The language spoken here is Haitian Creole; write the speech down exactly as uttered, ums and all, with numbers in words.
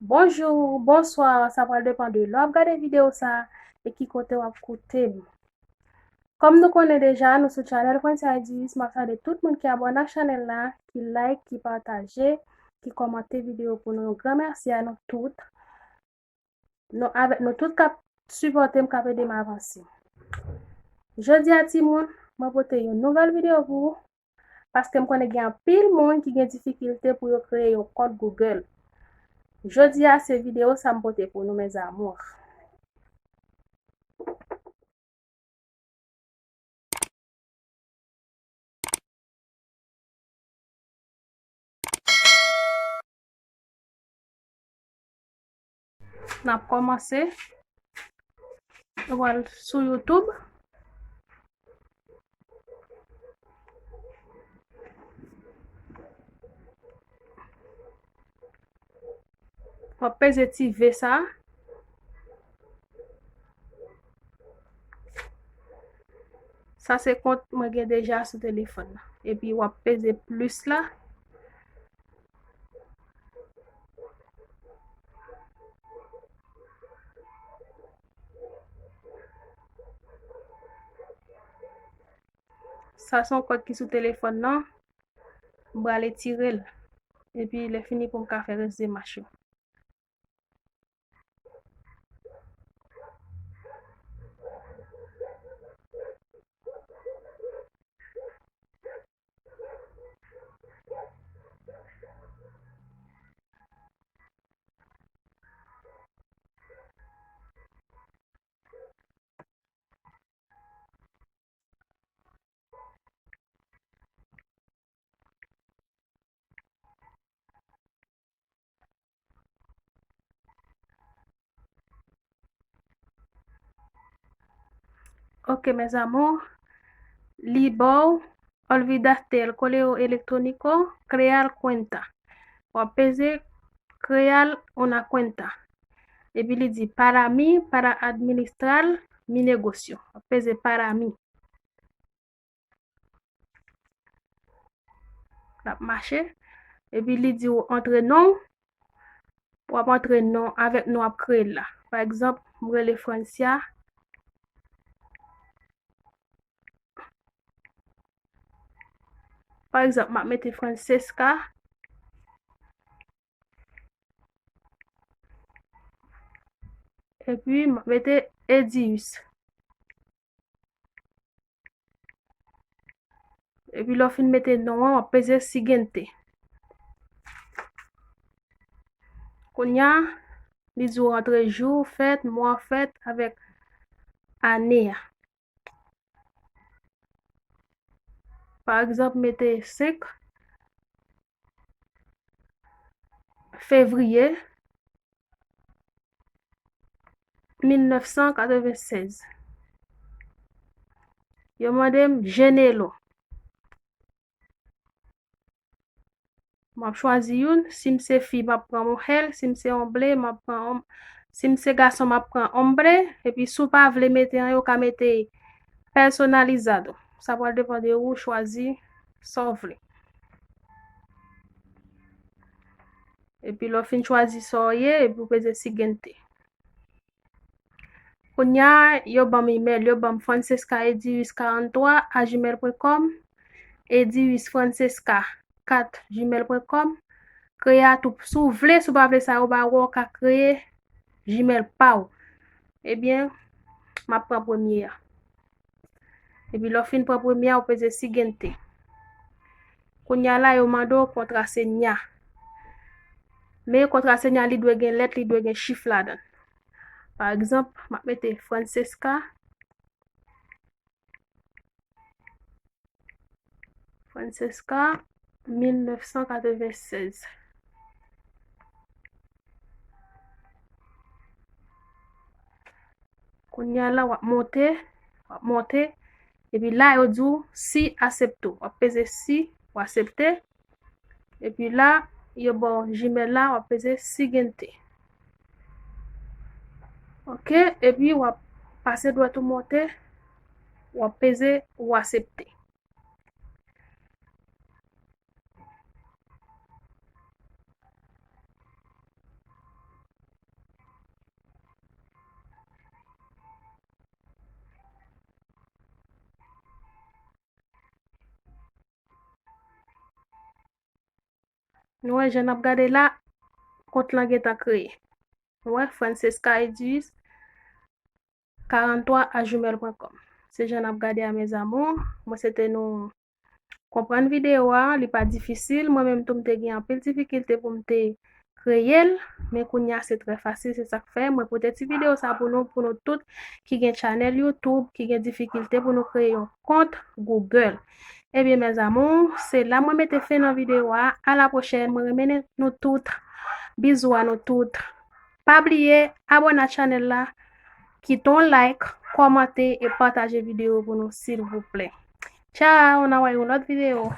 Bonjou, bonswa, sa pral depann de lè w ap gade videyo sa a e ki kote w ap koute m. Kòm nou konnen deja, nou sou channel Francia Edis, m ap salye tout moun ki abòne ak chanèl la, ki like, ki pataje, ki kòmante videyo pou nou. Yon gran mèsi a nou tout. Nou, avèk nou tout k ap sipòte m, k ap ede m avanse. Jodi a, timoun, mwen pote yon nouvèl videyo pou ou, paske m konnen gen anpil moun ki gen difikilte pou yo kreye yon kont Google. Jodi a, se videyo sa m pote pou nou, mes amours. N ap kòmanse. Nou pral sou YouTube. W ap peze ti V sa. Sa se kont mwen gen deja sou telefòn nan. Epi w ap peze plis la. Sa se yon kont ki sou telefòn nan. M pral etire l. Epi lè fini pou m ka fè rès demach yo. Ok, mes amours, li ba w olvidaste el correo electrónico, crear cuenta. W ap peze crear una cuenta. Epi li di para mí, para administrar mi negocio. W ap peze para mí. L ap mache. Epi li di w antre non w. W ap antre non avèk non w ap kreye l la. Pa egzanp, m rele Francia. Pa egzanp, m ap mete Francesca. Epi, m ap mete Edius. Epi lè w fin mete non an, w ap peze siguiente. Kounye a, li di w rantre jou, fèt, mwa fèt avèk ane a. Pa egzanp, mete senk fevriye mil nèf san katrevennsèz. Yo mande m jenero. M ap chwazi youn. Si m se fi, m ap pran mujer. Si m se hombre, m ap pran hom-, si m se gason, m ap pran hombre. Epi si w pa vle mete anyen, ou ka mete personalizado. Sa pral depann de ou chwazi sa w vle. Epi lè w fin chwazi sa w ye, epi w peze siguiente. Kounye a, yo ban m email, yo ban m francesca edius quarante-trois à gmail point com, edius francesca quatre gmail point com. Kreye a tou, si w vle, si w pa vle sa yo ba ou, ou ka kreye Gmail pa w. Ebyen, m ap pran premye a. Epi lè w fin pran premye a, ou peze siguiente. Kounye a la, yo mande w contraseña. Men contraseña, li dwe gen lèt, li dwe gen chif ladan l. Pa egzanp, m ap mete Francesca. Francesca, mil nèf san katrevennsèz. Kounye a la, w ap monte, w ap monte. Epi la, yo di w si acepto. W ap peze si, w aksepte. Epi la, yo ba w Gmail la, w ap peze siguiente. Ok, epi w ap pase dwèt ou monte, w ap peze ou aksepte. Nou wè jan n ap gade la, kont lan gentan kreye. Nou wè, Francesca Edis, karant twa a gmail pwen kòm. Se jan n ap gade a, mes amours. Mwen swete nou konprann videyo a, li pa difisil. Mwen menm tou, m te gen anpil difikilte pou m te kreye l, men kounye a se trè fasil, se sa k fè mwen pote ti videyo sa pou nou, pou nou tout ki gen chanèl YouTube, ki gen difikilte pou nou kreye yon kont Google. Ebyen, mes amours, se la mwen mete fen nan videyo a. A la pwochèn, mwen renmen nou tout. Bizou a nou tout. Pa bliye abòne a chanèl la, kite yon like, kòmante e pataje videyo pou nou, silvouplè. Tchao, n a wè yon lòt videyo.